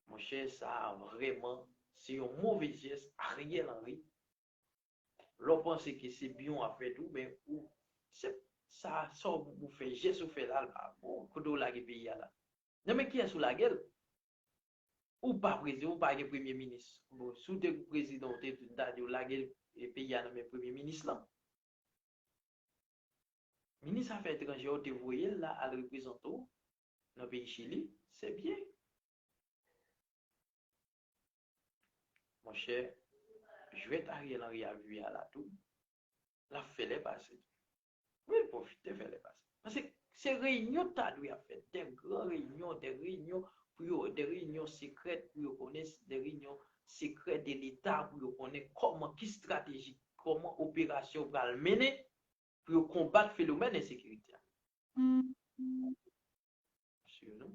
Monchè, sa a vrèman, se yon move jès Ariel Henry. Lè w panse ke se byen w ap fè tou, men ou, se sa, sa w, ou fè, jès ou fè la, l pa bon. Kote w lage peyi a la? Nan men kiyès ou lage l? Ou pa prezidan, ou pa gen premye minis. Bon, si w te prezidan, ou te, ta di w lage, e, peyi a nan men premye minis lan. Minis afè etranjè ou te voye l la al reprezante w nan peyi Chili, se byen. Monchè, jwèt Ariel Henry ap jwe a la tou, l ap fè lè pase. Wi, l pwofite fè lè pase. Paske se reyinyon ta dwe ap fèt, de gran reyinyon, de reyinyon pou yo, de reyinyon sekrè pou yo konnen, de reyinyon sekrè de Leta pou yo konnen kòman, ki estrateji, kòman operasyon pral mennen pou yo konbat fenomèn ensekirite a. Swiv nou.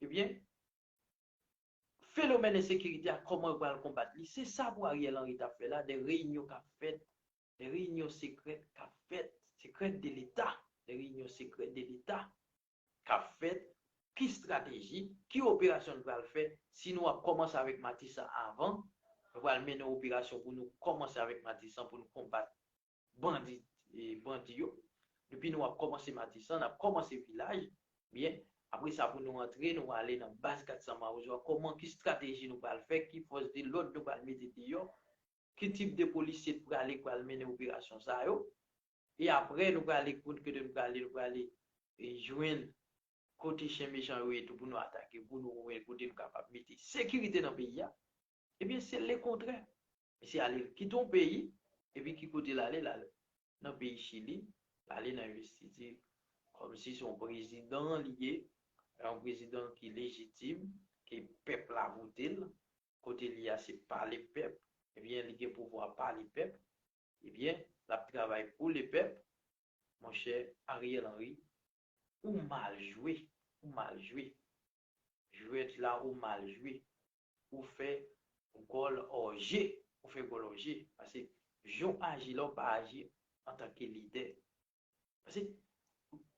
Ebyen, fenomèn ensekirite a, kòman yo pral konbat li? Se sa pou Ariel Henry t ap fè la, de reyinyon k ap fèt, de reyinyon sekrè k ap fèt, sekrè de Leta, de reyinyon sekrè de Leta k ap fèt, ki estrateji, ki operasyon nou pral fè, si nou ap kòmanse avèk Matisan avan, nou pral mennen operasyon pou nou kòmanse avèk Matisan pou nou konbat bandi, e, bandi yo. Depi nou ap kòmanse Matisan, n ap kòmanse vilaj, byen, apre sa pou nou antre, nou ale nan baz kat san Mawozo a, kòman, ki estrateji nou pral fè, ki fòs de lòd nou pral mete deyò, ki tip de polisye k prale, pral mennen operasyon sa yo, e apre nou prale, kote nou prale, nou prale, e, jwenn kote chen mechan yo ye tou pou nou atake, pou nou wè kote nou kapab mete sekirite nan peyi a. Ebyen, se lekontrè. Misye ale kite yon peyi, epi ki kote l ale? L al nan peyi Chili, l ale nan envestiti, kòmsi se yon prezidan li ye, yon prezidan ki lejitim, ke pèp la vote l, kote li a se pa lepèp, ebyen, li gen pouvwa pa lepèp, ebyen, l ap travay pou lepèp, monchè, Ariel Henry, ou mal jwe, ou mal jwe. Jwèt la, ou mal jwe. Ou fè gòl òje, ou fè gòl òje. Paske Jan w aji la, w pa aji antanke lidè. Paske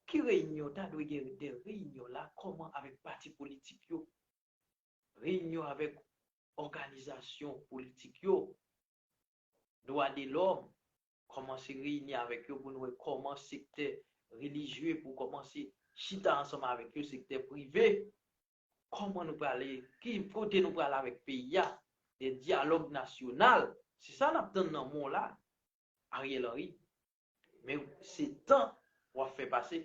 ki reyinyon, ta dwe gen de reyinyon la, kòman avèk pati politik yo, reyinyon avèk òganizasyon politik yo, dwa de lòm, kòmanse reyini avèk yo pou nou wè kòman sektè relijye, pou kòmanse chita ansanm avèk yo, sektè prive, kòman nou prale, ki kote nou prale avèk peyi a, de dyalòg nasyonal, se sa n ap tann nan men w la, Ariel Henry. Men se tan w ap fè pase.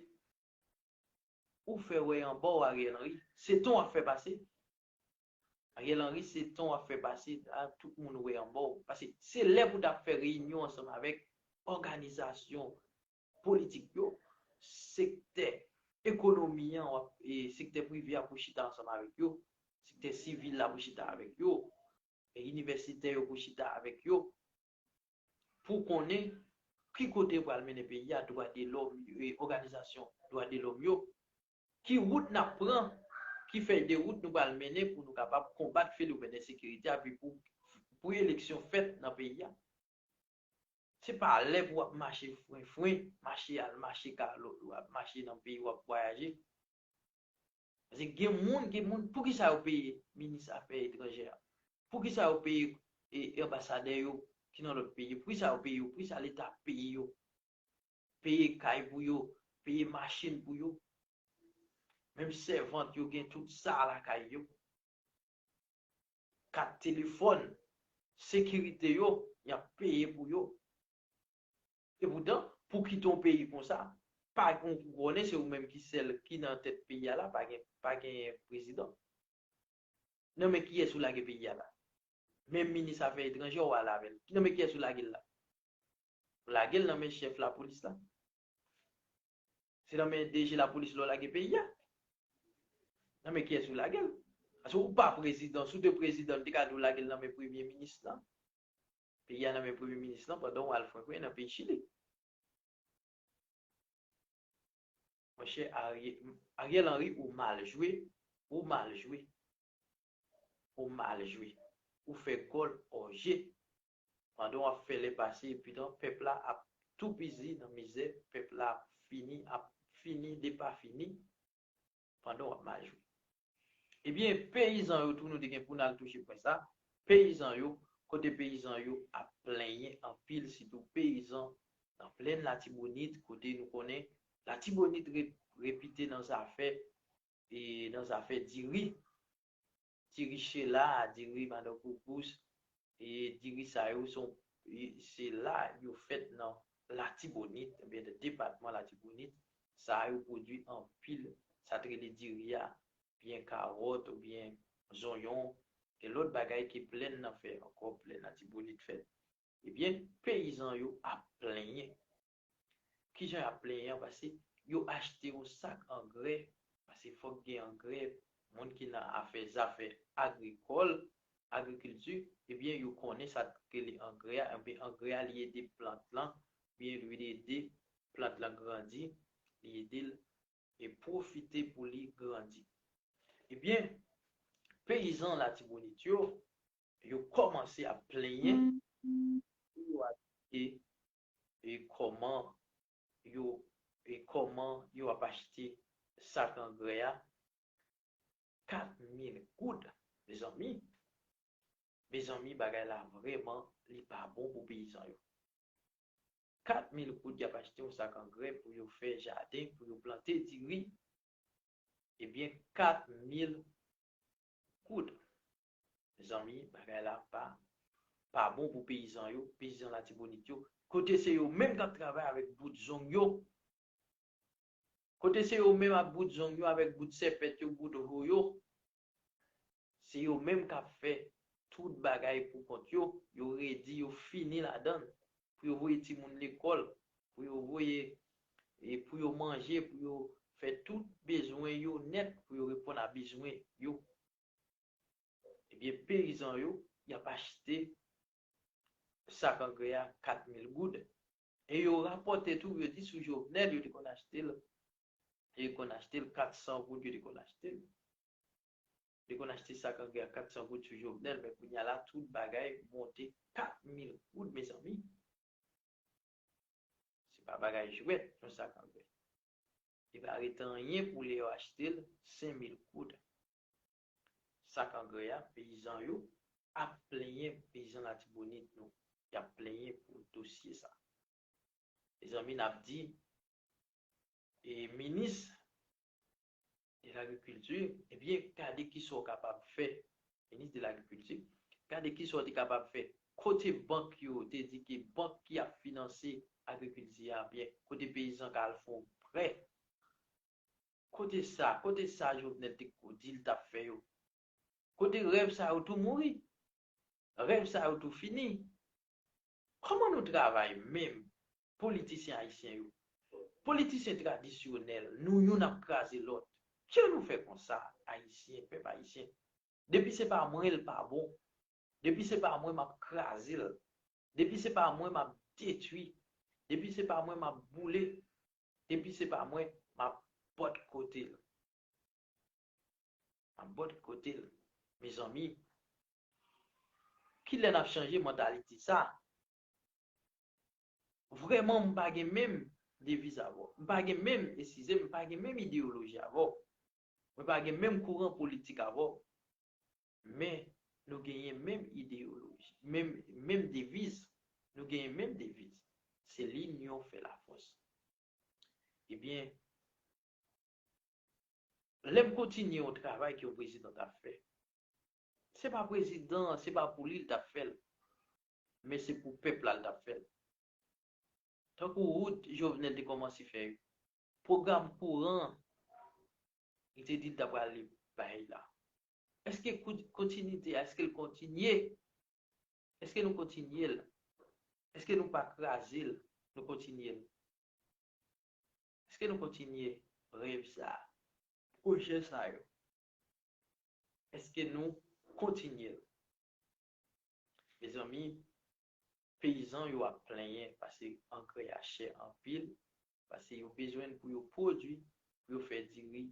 Ou fè wè anba w Ariel Henry, se tan w ap fè pase. Ariel Henry, se tan w ap fè pase, a tout moun wè anba w. Paske se lè pou w t ap fè reyinyon ansanm avèk òganizasyon politik yo, sektè ekonomi an, w ap, e, sektè prive a pou chita ansanm avèk yo, sektè sivil la pou chita avèk yo, e inivèsitè yo pou chita avèk yo, pou konnen ki kote yo pral mennen peyi a, dwa de lòm, e, òganizasyon dwa de lòm yo, ki wout n ap pran, ki fèy de wout nou pral mennen pou nou kapab konbat fenomèn ensekirite a, epi pou, pou eleksyon fèt nan peyi a. Se pa lè pou w ap mache frenfren, mache al mache kalòt, w ap mache nan peyi, w ap vwayaje. Paske gen moun, gen moun, poukisa yo peye minis afè etranjè a? Poukisa yo peye, e, anbasadè yo ki nan lòt peyi yo? Poukisa yo peye yo? Poukisa Leta peye yo? Peye kay pou yo, peye machin pou yo. Menm sèvant yo gen tout sa lakay yo. Kat telefòn, sekirite yo, y ap peye pou yo. Epoutan, pou kite yon peyi konsa, pa, ou konnen se ou menm ki sèl ki nan tèt peyi a la, pa gen, pa gen prezidan. Nan men kiyès ou lage peyi a la? Menm minis afè etranjè ou al avè l. Nan men kiyès ou lage l la? Ou lage l nan men chèf lapolis la. Se nan men D G lapolis la w lage peyi a. Nan men kiyès ou lage l? Paske ou pa prezidan. Si w te prezidan, l te ka di w lage l nan men premye minis lan. Peyi a nan men premye minis lan pandan w al frenfren nan peyi Chili. Monchè Ariel, Ariel Henry, ou mal jwe, ou mal jwe, ou mal jwe. Ou fè gòl òje. Pandan w ap fè lè pase, epitan pèp la ap toupizi nan mizè, pèp la ap fini, ap fini depafini pandan w ap mal jwe. Ebyen, peyizan yo tou, nou te gen pou n al touche pwen sa. Peyizan yo, kote peyizan yo ap plenyen anpil, sitou peyizan nan plèn Latibonit, kote nou konnen Latibonit re-, repite nan zafè, e nan zafè diri. Diri Chela, diri Madan Koukous, e diri sa yo se yon, e se la yo fèt nan Latibonit, oubyen nan depatman Latibonit. Sa yo pwodui anpil, sa t rele diri a, byen kawòt oubyen zonyon, e lòt bagay ke plèn nan fè ankò, plèn Latibonit fè. Ebyen, peyizan yo ap plenyen. Kijan y ap plenyen an? Paske yo achte yon sak angrè, paske fòk gen angrè, moun ki nan afè, zafè agrikòl, agrikilti, ebyen, yo konnen sa k rele angrè a, ebyen, angrè a, li ede plant lan, ebyen, li ede plant lan grandi, li ede l e pwofite pou li grandi. Ebyen, peyizan Latibonit yo, yo kòmanse ap plenyen pou yo achte, e kòman yo, e kòman yo ap achte sak angrè a, kat mil goud, mezanmi. Mezanmi, bagay la vrèman, li pa bon pou peyizan yo. Kat mil goud y ap achte yon sak angrè pou yo fè jaden, pou yo plante diri. Ebyen, kat mil goud. Mezanmi, bagay la pa, pa bon pou peyizan yo, peyizan Latibonit yo. Kote se yo menm k ap travay avèk bout zong yo. Kote se yo menm ak bout zong yo, avèk bout sèpèt yo, bout vo yo. Se yo menm k ap fè tout bagay pou kont yo, yo redi, yo fini ladan l, pou yo voye timoun lekòl, pou yo voye, e pou yo manje, pou yo fè tout bezwen yo nèt, pou yo reponn a bezwen yo. Ebyen, peyizan yo, y ap achte sak angrè a kat mil goud. E yo rapòte tou, yo di sou Jovenel, yo te konn achte l, yo te konn achte l kat san goud, yo te konn achte l. Yo te konn achte sak angrè a kat san goud sou Jovenel, men kounye a la, tout bagay monte kat mil goud, mezanmi. bagay jwèt, yon sak angrè. Li pa rete anyen pou li yo achte l, senk mil goud. Sak angrè a, peyizan yo ap plenyen, peyizan Latibonit nou, y ap plenyen pou dosye sa. Mezanmi, n ap di, e minis de lagrikilti, ebyen, gade kisa w kapab fè, minis de lagrikilti, gade kisa w te kapab fè. Kote bank yo te di ke bank ki ap finanse agrikilti a, byen, kote peyizan ka al fè yon prè. Kote sa, kote sa Jovenel te ko-, di l t ap fè yo? Kote rèv sa yo tou mouri? Rèv sa yo tou fini? Kòman nou travay menm, politisyen ayisyen yo? Politisyen tradisyonèl, nou youn ap kraze lòt. Jan nou fè konsa, ayisyen, pèp ayisyen? Depi se pa mwen, l pa bon. Depi se pa mwen, m ap kraze l. Depi se pa mwen, m ap detwi. Depi se pa mwen, m ap boule. Depi se pa mwen, m ap bòt kote l. M ap bòt kote l. Mezanmi, kilè n ap chanje mantalite sa? Vrèman, m pa gen menm deviz avè w. M pa gen menm, eskize m, m pa gen menm ideyoloji avè w. Mwen pa gen menm kouran politik avè w. Men, nou genyen menm ideyoloji, menm, menm deviz. Nou genyen menm deviz. Se linyon fè lafòs. Ebyen, lè m kontinye yon travay ke yon prezidan t ap fè, se pa prezidan, se pa pou li l t ap fè l, men se pou pèp la l t ap fè l. Tankou wout Jovenel te kòmanse fè yo, pwogram kouran, li te di l t ap prale bay la. Èske kou-, kontinite a, èske l kontinye? Èske nou kontinye l? Èske nou pa kraze l, nou kontinye l? Èske nou kontinye rèv sa a, pwojè sa yo? Èske nou kontinye l? Mezanmi, peyizan yo ap plenyen paske angrè a chè anpil, paske yo bezwen l pou yo pwodui, pou yo fè diri,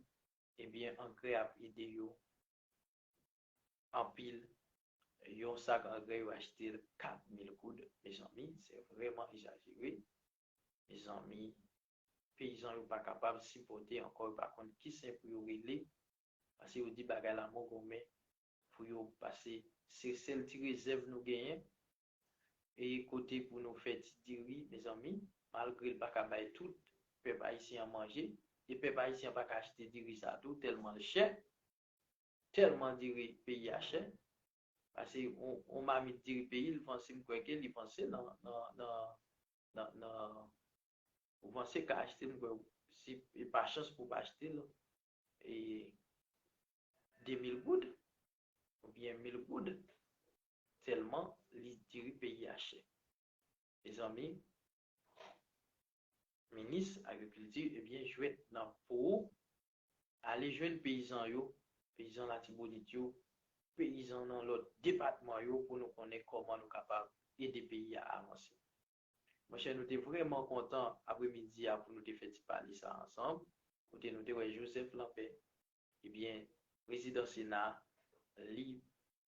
ebyen, angrè ap ede yo anpil. Yon sak angrè, yo achte l kat mil goud, mezanmi, se vrèman egzajere. Mezanmi, peyizan yo pa kapab sipòte ankò, yo pa konn ki sen pou yo rele, paske yo di bagay la mògòmen pou yo pase. Se sèl ti rezèv nou genyen, e kote pou nou fè ti diri, mezanmi, malgre l pa ka bay tout pèp ayisyen an manje, e pèp ayisyen an pa ka achte diri sa tou, tèlman l chè, tèlman diri peyi a chè, paske yon, yon mamit diri peyi, l vanse, m kwè ke li vanse nan, nan, nan, nan, nan, ou vanse ka achte, m kwè, si e pa chans pou w pa achte l, e de mil goud, oubyen mil goud, tèlman li diri peyi a chè. Mezanmi, minis agrikilti, ebyen, jwèt nan po w. Ale jwenn peyizan yo, peyizan Latibonit yo, peyizan nan lòt depatman yo pou nou konnen kòman nou kapab ede peyi a avanse. Monchè, nou te vrèman kontan apremidi a pou nou te fè ti pale sa ansanm, kote nou te wè Joseph Lambert, ebyen, prezidan Sena, li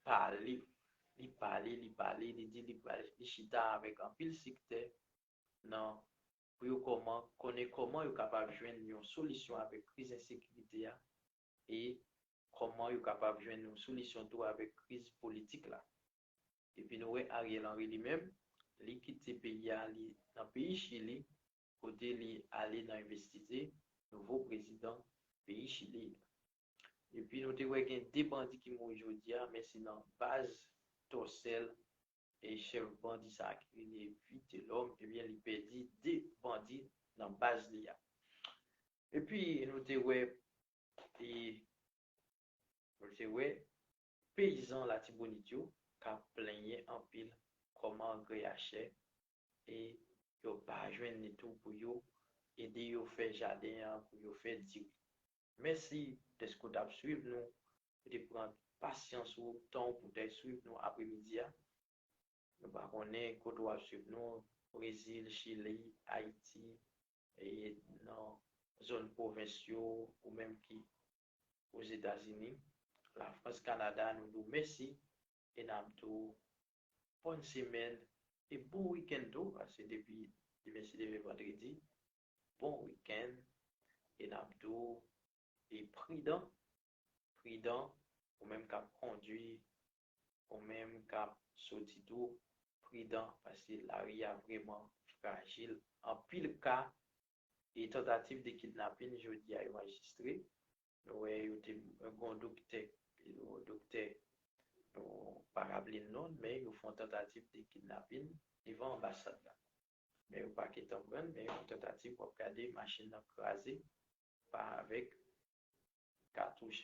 pale, li pale, li pale, li di li pral, li chita avèk anpil sektè nan, pou yo kòman, konnen kòman yo kapab jwenn yon solisyon avèk kriz ensekirite a e kòman yo kapab jwenn yon solisyon tou avèk kriz politik la. Epi nou wè Ariel Henry li menm, li kite peyi a, li nan peyi Chili, kote li ale nan envestiti nouvo prezidan peyi Chili. Epi nou te wè gen de bandi ki mouri jodi a, men se nan baz Tòsèl, e chèf bandi sa a ki rele Vitelhomme, ebyen, li pèdi de bandi nan baz li a. Epi nou te wè, e nou te wè peyizan Latibonit yo k ap plenyen anpil kòman angrè a chè, e yo pa jwenn ni tou pou yo ede yo fè jaden an, pou yo fè diri. Mèsi dèske w t ap swiv nou, ou te pran pasyans ou, tan w pou w te swiv nou apremidi a. Nou pa konnen kote w ap swiv nou, Brezil, Chili, Ayiti, e nan zòn pwovens yo, ou menm ki Ozetazini, Lafrans, Kanada, nou di w mèsi e n ap di w bòn semèn e bon wikenn tou, paske depi Demen si Dye vle vandredi. Bon wikenn. E n ap di w, e pridan, pridan, ou menm k ap kondwi, ou menm k ap soti tou, pridan, paske lari a vrèman frajil. Anpil ka e tantativ de kidnapin jodi a yo anrejistre. Nou wè yo te gen yon doktè, yon doktè, nou pa raple l non, men yo fè yon tantativ de kidnapin devan anbasad la. Men yo pa gentan pran l, men yon tantativ w ap gade machin nan kraze pa avèk katouch.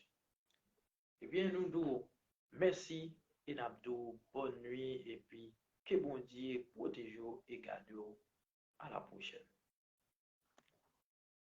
Ebyen, nou di w mèsi e n ap di w bòn nwi epi ke Bondye pwoteje w e gade w. A la pwochèn.